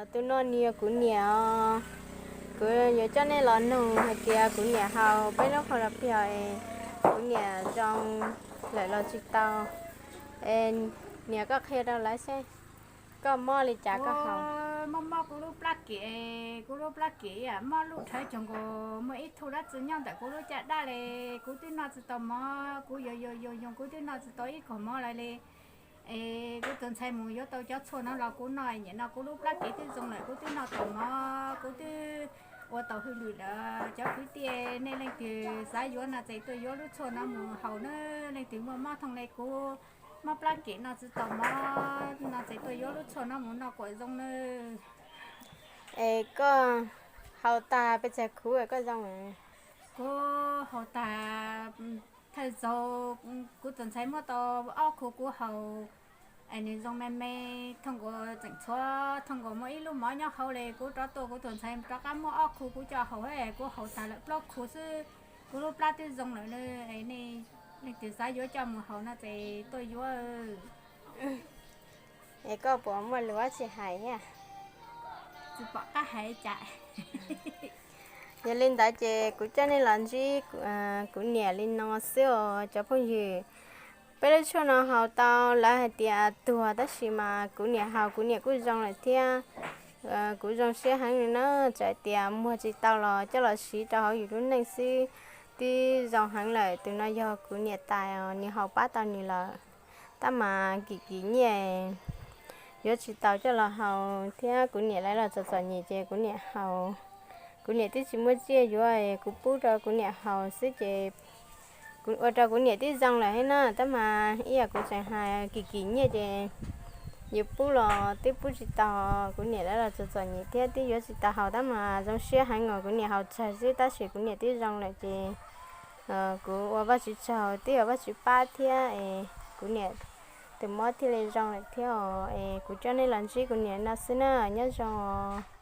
Tus no nws yog kuv niam os. Kuv yuav coj nej los nug hais tias kuv niam haus peb lub qhov los piog es kuv niam zoo lawm los tsis tau. Es niam, koj qhia rau lawv seb koj mob li cas koj haus. Mob mob kuv lub plab kem, kuv lub plab kem mob lub rhawv coog nkaus, muaj ib tug dab tsi nyob ntawm kuv lub caj dab li, kuv twb noj tsis tau mov, kuv yuav yuav yuav yoog kuv twb noj tsis tau ib kog mov lawm li. Es kuv tus ntxhais mus yuav tau cov tshuaj no los kuv noj, nim no kuv lub plab kem twb zoo lawm, kuv twb noj tau mov, kuv twb ua tau hwj lwm lawm. Cov kwv tij, nej leej twg xav yuav no ces tuaj yuav lub tshuaj no mus haus na. Leej twg muaj mob thooj li kuv, mob plab kem noj tsis tau mov no ces tuaj yuav lub tshuaj no mus noj kom zoo na. Es koj haus tag pes tsawg khub koj zoo? Kuv haus tag, thawj zaug kuv tus ntxhais muab tau ob khub kuv haus, es nws zoo me me, thooj nkaus tseem txhua, thooj nkaus muaj ib lub mov nyob hauv li. Kuv rov tuaj kuv tus ntxhais rov qab muab ob khub kuv coj haus, kuv haus tag lawm plaub khub xwb, kuv lub plab twb zoo lawm na. Nej leej twg xav yuav coj mus haus no ces tuaj yuav. Es koj puas muaj lus dab tsi hais thiab? Tsis pom qab hais cas. Yog li ntawd ces kuv coj nej los ntsib kuv niam li no xwb os cov phooj ywg. Peb lub tshuaj no haus tau lawv hais tias tuag tab sis mas kuv niam haus kuv niam kuj zoo lawm thiab. Kuv zoo siab heev li na, txawm hais tias muag tsis tau los coj los siv rau hauv yus lub neej xwb twb zoo heev lawm. Tus no yog kuv niam tais os, nws haus pab tau nws lawm, tab mas kim kim nyiaj yuav tsis tau coj los haus thiab. Kuv niam lawv los txom txom nyem ces kuv niam haus. Kuv niam twb tsis muaj tsiaj yuav, kuv pub rau kuv niam haus xwb ces kuv ua rau kuv niam twb zoo lawm thiab na. Tab mas ib yam kuv tseem hais, kim kim nyiaj ces yus pub los twb pub tsis tau. Kuv niam lawv los txom txom nyem thiab twb yuav tsis tau haus, tab mas zoo siab heev os, kuv niam haus tsawg xwb tab sis kuv niam twb zoo lawm ces kuv ua Vajtswv tsaug, twb yog Vajtswv pab thiab es kuv niam tus mob thiaj li zoo lawm thiab os. Es kuv coj nej los ntsib kuv niam no xwb na, nyob zoo os.